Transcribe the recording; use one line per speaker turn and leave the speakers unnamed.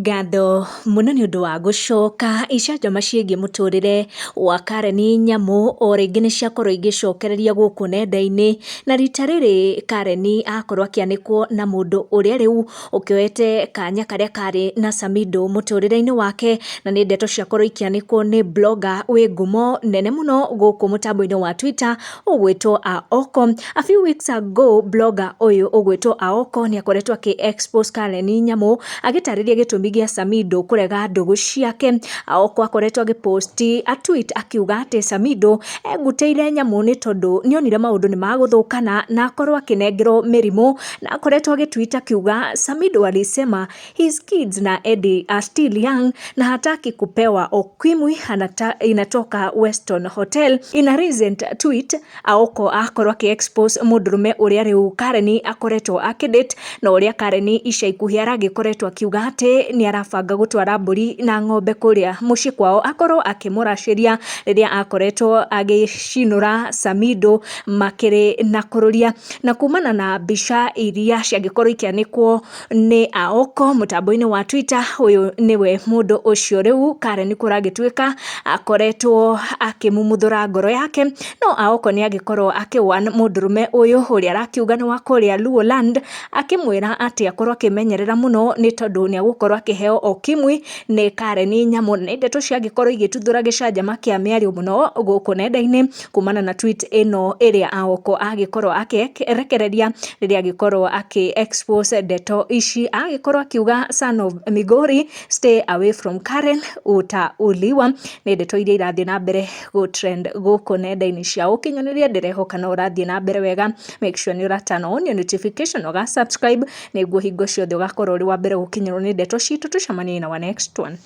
Ngatho mũno nĩ ũndũ wa gũcoka. Icanjama ciĩgiĩ mũtũrĩre wa Karen Nyamu o rĩngĩ nĩ ciakorwo igĩcokereria gũkũ nenda-inĩ, na rita rĩrĩ Karen akorwo akĩanĩkwo na mũndũ ũrĩa rĩu ũkĩoete kanya karĩa karĩ na Samidoh mũtũrĩre-inĩ wake, na nĩ ndeto ciakorwo ikĩanĩkwo nĩ blogger wĩ ngumo nene mũno gũkũ mũtambo-inĩ wa Twitter ũgwĩtwo Aoko. A few weeks ago blogger ũyũ ũgwĩtwo Aoko nĩ akoretwo akĩ expose Karen Nyamu agĩtarĩria gĩtũmi gĩa Samidoh kũrega ndũgũ ciake. Aoko akoretwo agĩ post a tweet akiuga atĩ Samidoh engutĩire Nyamu nĩ tondũ nĩonire maũndũ nĩ magũthũkana na akorwo akĩnengerwo mĩrimũ, na akoretwo agĩ tweet akiuga Samidoh alisema his kids na Eddie are still young na hataki kupewa ukimwi anata, inatoka Weston Hotel. In a recent tweet Aoko akorwo akĩ expose mũndũrũme ũrĩa rĩu Karen akoretwo akĩdate na ũrĩa Karen ica ikuhĩ aragĩkoretwo akiuga atĩ nĩ arabanga gũtwara mbũri na ng'ombe kũrĩa mũciĩ kwao akorwo akĩmũracĩria rĩrĩa akoretwo agĩcinũra Samidoh makĩrĩ na kũrũria. Na kumana na mbica iria ciangĩkorwo ikĩanĩkwo nĩ Aoko mũtambo-inĩ wa Twitter, ũyũ nĩwe mũndũ ũcio rĩu Karen kũragĩtuĩka akoretwo akĩmumuthũra ngoro yake. No Aoko nĩ agĩkorwo akĩ warn mũndũrũme ũyũ ũrĩa arakiuga nĩ wa kũrĩa Luoland, akĩmwĩra atĩ akorwo akĩmenyerera mũno nĩ tondũ nĩ egũkorwo akĩheo ukimwi nĩ Karen Nyamu. Nĩ ndeto ciangĩkorwo igĩtuthũra gĩcanjama kĩa mĩario mũno gũkũ nenda-inĩ kumana na tweet ĩno ĩrĩa Aoko agĩkorwo akĩrekereria rĩrĩa agĩkorwo akĩ expose ndeto ici, agĩkorwo akiuga son of Migori, stay away from Karen, utauliwa. Nĩ ndeto iria irathiĩ na mbere gũ trend gũkũ nenda-inĩ cia ũkinyanĩria. Ndĩrehoka no ũrathiĩ na mbere wega. Make sure nĩ ũra turn on your notification, ũga subscribe nĩguo hingo ciothe ũgakorwo ũrĩ wa mbere gũkinyĩrwo nĩ ndeto citũ. Tũcemanie na our next one.